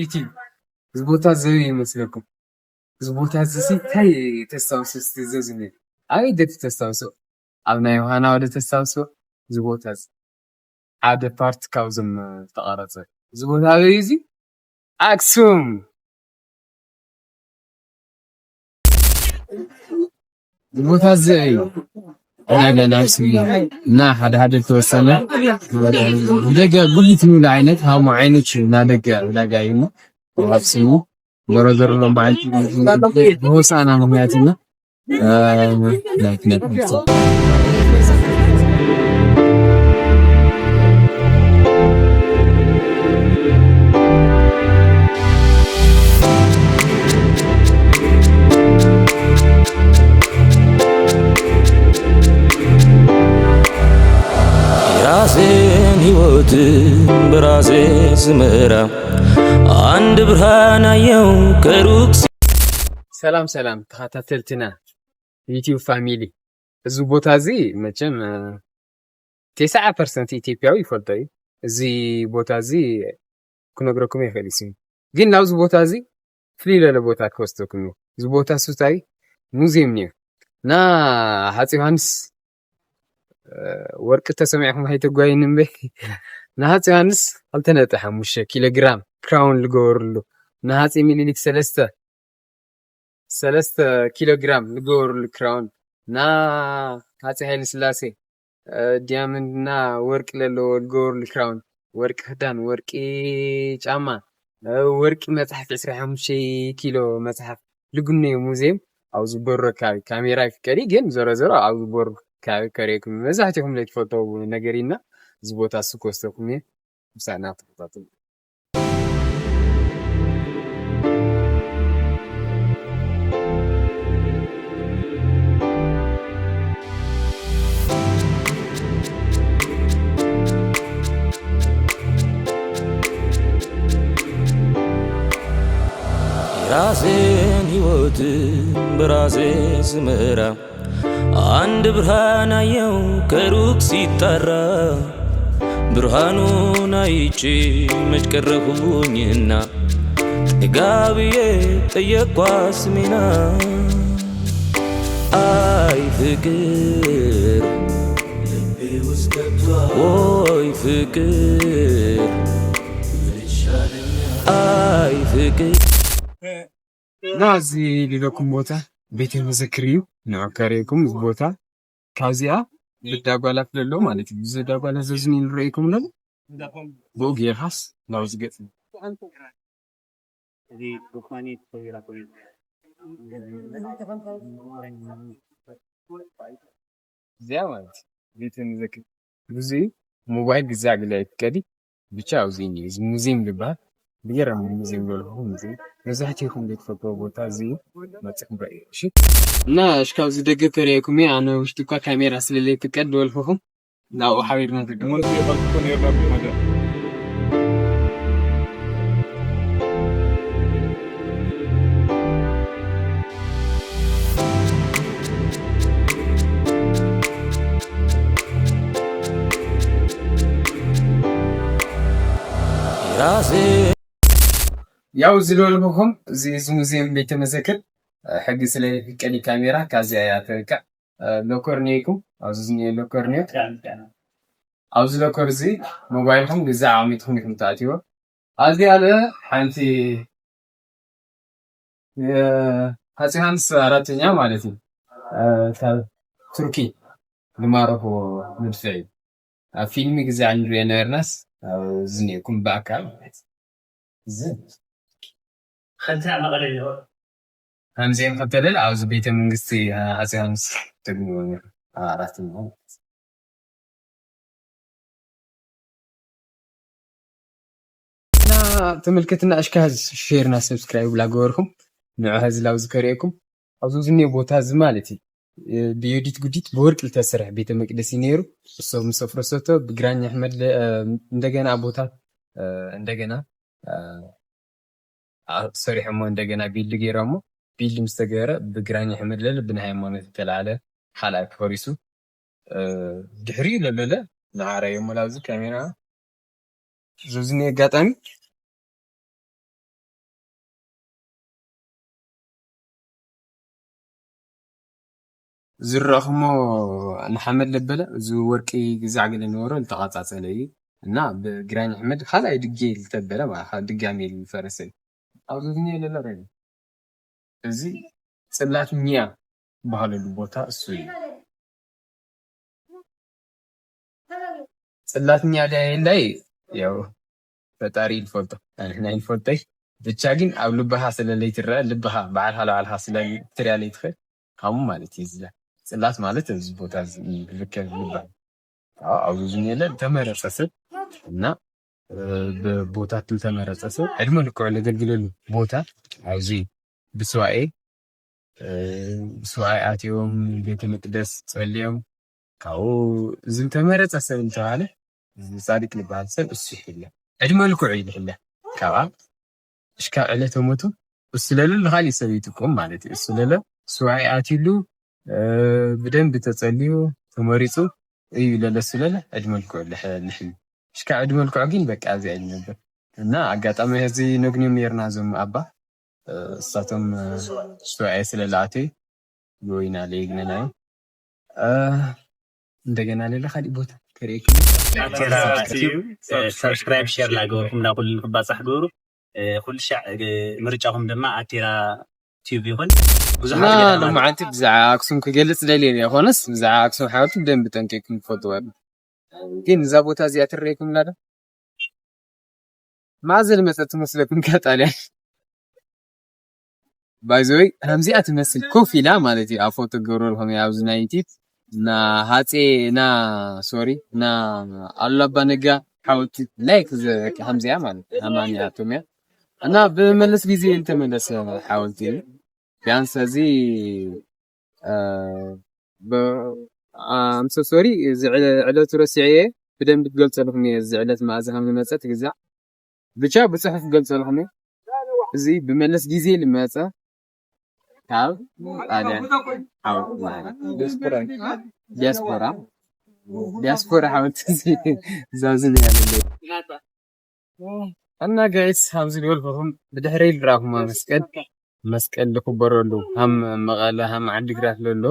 እቲ እዚ ቦታ ዘበይ ይመስለኩም? እዚ ቦታ እዚ ሲ እንታይ ተስታውሱ? እስቲ ዘዝኒ ኣበይ ደቲ ተስታውሱ? ኣብ ናይ ዮሃና ወደ ተስታውሱ? እዚ ቦታ እዚ ሓደ ፓርት ካብዞም ዝተቐረጸ። እዚ ቦታ ኣበይ እዚ? ኣክሱም። እዚ ቦታ እዚ እዩ። ዕዳጋ ናይ ኣክሱም እዩ። እና ሓደ ሓደ ዝተወሰነ ደገ ጉሊት ንብሉ ዓይነት ሃሙ ዓይነት እዩ። እና ደገ ዕዳጋ እዩ። ኣብ ኣክሱም እዩ። ዞሮ ዞሮ ሎም በዓል ብሆሳና ምክንያት እና ላይክ ነጥብ የራሴን ህይወት በራሴ ስመራ አንድ ብርሃን አየው ከሩቅ። ሰላም ሰላም ተኸታተልትና ዩቲዩብ ፋሚሊ፣ እዚ ቦታ እዚ መቸም ተስዓ ፐርሰንት ኢትዮጵያዊ ይፈልጦ እዩ። እዚ ቦታ እዚ ክነግረኩም ይኽእል እዩ። ግን ናብዚ ቦታ እዚ ፍልይ ለለ ቦታ ክወስደኩም እዩ። እዚ ቦታ ስታይ ሙዚየም እዩ። ና ሃፂ ዮሃንስ ወርቂ ተሰሚዕኩም ኣይተጓይን እምበይ። ንሃፂ ዮሃንስ ክልተ ነጥቢ ሓሙሽተ ኪሎ ግራም ክራውን ልገበርሉ፣ ንሃፂ ሚኒሊክ ሰለስተ ሰለስተ ኪሎ ግራም ልገበርሉ ክራውን፣ ንሃፂ ሃይለ ስላሴ ዲያመንድ እና ወርቂ ለለዎ ልገበርሉ ክራውን፣ ወርቂ ክዳን፣ ወርቂ ጫማ፣ ወርቂ መፅሓፍ ዕስራ ሓሙሽተ ኪሎ መፅሓፍ ልግነዮ ሙዚየም ኣብዚ በሩ ኣካባቢ ካሜራ ይፍቀዲ ግን ዞሮ ዞሮ ኣብዚ በሩ ከባቢ ከርእየኩም መብዛሕትኹም ለይትፈልጠው ነገር ኢና እዚ ቦታ እሱ ክወስደኩም እየ ምሳና ተኸታተሉ። የራሴን ህይወት በራሴ ስመራ አንድ ብርሃን አየው ከሩቅ ሲጣራ ብርሃኑን አይቼ መች ቀረሁኝና ጠጋ ብዬ ጠየቅኳ ስሜና። አይ ፍቅር ወይ ፍቅር አይ ፍቅር እና እዚ ሊለኩም ቦታ ቤተ መዘክር እዩ። ንዕከሬኩም ቦታ ካብዚኣ ብዳጓላት ለሎ ማለት እዩ። እዚ ዳጓላት ዘዝኒ ንረኢኩም ለ ብኡ ጌርካስ ናብ ዝገጽ እዚኣ ማለት ቤተ መዘክር ብዙ ሞባይል ግዛ ግላ ይትቀዲ ብቻ ኣብዚ እዩ እዚ ሙዚየም ዝበሃል ብገራሚ ሙዚየም ዝበልኩ ሙዚየም መብዛሕትኹም ዘይትፈልጥዎ ቦታ እዚ እዩ። መፅኹም ረእዩ እሺ። እና እሽ ካብዚ ደገ ከርእየኩም እየ። ኣነ ውሽጢ እኳ ካሜራ ስለለይትቀድ ዝበልኩኹም ናብኡ ሓቢርና ንርዳእ። ራሴ ያው እዚ ዝበልኩኹም እዚ እዚ ሙዚየም ቤተ መዘክር ሕጊ ስለ ይፍቀድ ካሜራ ካብዚኣ እያ ተብቅዕ። ሎከር ነይኩም ኣብዚ ዝኒኦ ሎከር ነዮ ኣብዚ ሎከር እዚ ሞባይልኩም ግዛ ዓሚትኩም ኢኹም ትኣትዎ። ኣብዚ ኣለ ሓንቲ ሃፂ ዮሃንስ ኣራተኛ ማለት እዩ ካብ ቱርኪ ዝማረኽዎ መድፍዕ እዩ። ኣብ ፊልሚ ግዜ ንሪኦ ነበርናስ ኣብዚ ነይርኩም ብኣካል እዚ ከምዚኦም ከተለል ኣብዚ ቤተ መንግስቲ ሃፂ ዮሃንስ ተግንዎ ነይሩ ኣራተኛ ማለት እዩ። እና ተመልከትና እሽካ ሸርና ሰብስክራይብ ላገበርኩም ንዑ ሀዚ ላውዚ ከርእየኩም ኣብዚ ዝኒኦ ቦታ እዚ ማለት እዩ። ብዮዲት ጉዲት ብወርቂ ዝተሰርሐ ቤተ መቅደስ እዩ ነይሩ። እሶ ምስ ኣፍረሰቶ ብግራኝ ኣሕመድ እንደገና ቦታ እንደገና ሰሪሖሞ እንደገና ቢልድ ገይሮሞ ቢልድ ምስ ተገበረ ብግራኝ ኣሕመድ ለለ ብናይ ሃይማኖት ዝተላለ ካልኣይ ፈሪሱ ድሕሪኡ ለለለ ንዓረዮ መላብዚ ካሜራ ዙዝኒ ኣጋጣሚ ዝረእኹሞ ንሓመድ ለበለ፣ እዚ ወርቂ ግዛዕ ገለ ነበሮ፣ ዝተቓጻጸለ እዩ። እና ብግራኝ ኣሕመድ ካልኣይ ድጌ ዝተበለ ማለት፣ ድጋሜ ዝፈረሰ እዩ። ኣብዚ ግን የለለ ሬ። እዚ ጽላት ኒያ ዝበሃለሉ ቦታ እሱ እዩ። ጽላት ኒያ ድያ የላይ? ያው ፈጣሪ ይፈልጦ፣ ኣንሕና ይፈልጦይ። ብቻ ግን ኣብ ልብኻ ስለ ለይትረአ፣ ልብኻ ባዕልኻ ለባዕልኻ ስለ ትሪኣ ለይትኽእል፣ ከምኡ ማለት እዩ። እዚ ጽላት ማለት ኣብዚ ቦታ እዚ ዝርከብ ልብኻ። አዎ፣ ኣብዚ ዝኔለ ተመረጸ ሰብ እና፣ እ፣ ብቦታት ዝተመረጸ ሰብ ዕድመ ልክዑ ለገልግለሉ ቦታ ኣብዚ ብስዋኤ፣ እ፣ ብስዋኤ ኣትዮም ቤተ መቅደስ ጸልዮም ካብኡ እዚ ዝተመረጸ ሰብ እንተባለ፣ እዚ ጻድቅ ዝበሃል ሰብ እሱ ይሕለ። ዕድመ ልክዑ ይሕለ። ካብኣ እሽካብ ዕለተ ሞቱ እሱ ለለ ንኻሊእ ሰብ ይጥቁም ማለት እዩ። እሱ ለለ ስዋኤ ኣትዩሉ፣ እ፣ ብደንብ ተጸልዩ፣ ተመሪጹ እዩ ለለ እሱ ለለ ዕድመ ልክዑ ልሕ-፣ ልሕል። እሽካብ ዕድመ ልክዑ ግን በቃ ኣብዚ እዩ ነበር። እና ኣጋጣሚ እዚ ነግንዮም ነርና እዞም ኣባ፣ እ፣ እሳቶም፣ እ፣ ስዋኤ ስለ ለኣተዩ ይወይና ለይግነናዮ። እ፣ እንደገና ሌላ ካሊእ ቦታ ከርእየኩም። ኣቴራ ቲዩብ፣ እ፣ ሰብስክራይብ፣ ሼር ላገበርኩም ናብ ኩሉ ንክባጻሕ ግበሩ። እ፣ ኩሉ ሻዕ፣ እ፣ ምርጫኹም ድማ ኣቴራ ቲዩብ ይኹን። ብዙሓት እና ገዳማት ሎማዓንቲ ብዛዕባ ኣክሱም ክገልጽ ደልየ እየ። ኮነስ ብዛዕባ ኣክሱም ሓወልቲ ብደንብ ጠንቂቕኩም ትፈልጥዎ ኢኹም። ግን እዛ ቦታ እዚኣ ትረየኩም ኣላ ዶ? መኣዘ ዝመጸት ትመስለኩም ካብ ጣልያን? ባይ ዘ ወይ፣ ከምዚኣ ትመስል ኮፍ ኢላ ማለት እዩ። ኣብ ፎቶ ክገብረልኩም እየ ኣብዚ ናይ ዩቲዩብ። እና ሃጼ፣ እና፣ ሶሪ፣ እና ኣሉላ ኣባ ነጋ ሓወልቲ ላይክ ዘ-፣ ከምዚኣ ማለት እዩ። ኣማኒ ኣቶም እያ። እና ብመለስ ግዜ ዝተመለሰ ሓወልቲ እዩ። ቢያንስ እዚ፣ እ፣ ብ-፣ I'm so sorry፣ እዚ ዕለ-፣ ዕለቱ ረሲዐ እየ። ብደንብ ክገልጸልኩም እየ፣ እዚ ዕለት መኣዘ ከም ዝመጸት ግዛዕ። ብቻ ብጽሑፍ ክገልጸልኩም እየ። እዚ ብመለስ ግዜ ዝመጸ ካብ ጣልያን ሓወልቲ ማለት እዩ። ዲያስፖራ። ዲያስፖራ። ዲያስፖራ ሓወልቲ እዚ፣ እዛ እዚ ነው ያለለይ። እና ጋይስ፣ ከምዚ ዝበልኩኹም ብድሕረይ ዝረኣኹሞ መስቀል፣ መስቀል ዝኽበረሉ፣ ሃም መቐለ፣ ሃም ዓዲግራት ዘሎ፣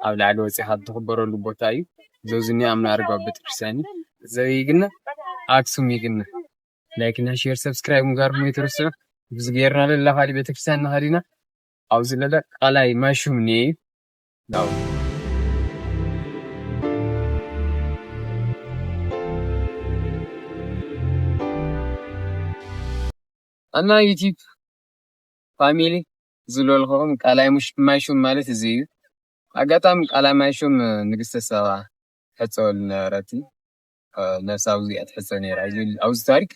ኣብ ላዕሊ ወፂኻ ዝኽበረሉ ቦታ እዩ። ዘውዝኒ ኣምና ኣረጋዊ ቤተክርስትያን እዩ። ዘይ ግና ኣክሱም ይግና። ላይክ እና ሼር፣ ሰብስክራይብ ምግባርኩም ኣይትረስዑ። ብዚ ገይርና ለላ ካሊእ ቤተክርስትያን ንኸድ ኢና። ኣብዚ ለለ ቃላይ ማሹም እኒኤ እዩ። ናው። እና ዩቲዩብ ፋሚሊ ዝለልኹም ቃላይ ሙሽ-፣ ማይሹም ማለት እዚ እዩ። ኣጋጣሚ ቃላይ ማይሹም ንግስተ ሳባ ትሕጸወሉ ነበረት። እ፣ ነብሳ ኣብዚ እያ ትሕጸ ነይራ። እዚ ኣብዚ ታሪክ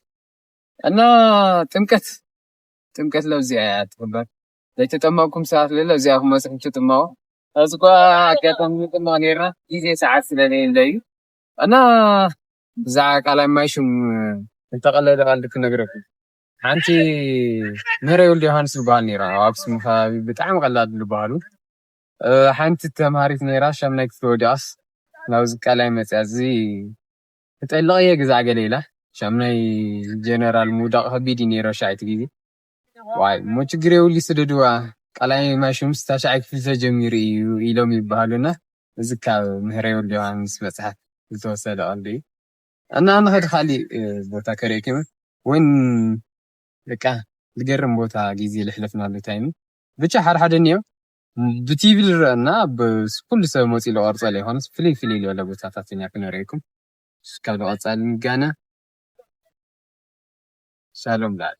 እና ጥምቀት፣ ጥምቀት ለብዚኣ እያ ትኽበር። ዘይተጠመቕኩም ሰባት ለለ እዚኣ ክመጽእ ትጥመቑ። ኣብዚ እኳ ኣጋጣሚ ንጥመቕ ነይርና፣ ግዜ ሰዓት ስለለየለ እዩ። እና ብዛዕባ ቃላይ ማይሹም እንተቐለለ ቃል ክነግረኩም። ሓንቲ ምህረይ ወልደ ዮሃንስ ዝበሃል ነይራ። ኣብ ኣክሱም ከባቢ ብጣዕሚ ቀላል ዝበሃሉ። እ፣ ሓንቲ ተምሃሪት ነይራ፣ ሻምናይ ክፍሊ ወዲቓስ ናብዚ ቃላይ መጽያ። እዚ ክጠልቕ እየ ግዛዕ ገለ ኢላ። ሻምናይ ጀነራል ምውዳቕ ከቢድ እዩ ነይሩ ሻዕቲ ግዜ። ዋይ፣ እሞ ችግር የብሉ፣ ስደድዋ። ቃላይ ማይሹምስ ታሽዓይ ክፍሊ ተጀሚሩ እዩ ኢሎም ይበሃሉና። እዚ ካብ ምህረይ ወልደ ዮሃንስ መጽሓፍ ዝተወሰደ ቀልዲ እዩ። እና ንኸድ ካሊእ፣ እ፣ ቦታ ከርእየኩም እውን በቃ ዝገርም ቦታ ግዜ ለሕለፍናሉ ታይም። ብቻ ሓደ ሓደ እኒኦ ብቲቪ ዝረአና ብ-፣ ኩሉ ሰብ መፂኡ ዝቐርፀሉ ኣይኮነስ ፍልይ ፍልይ ዝበለ ቦታታት ኢና ክነርእየኩም። እስካብ ዝቐፃሊ ንጋነ ሻሎም ላል።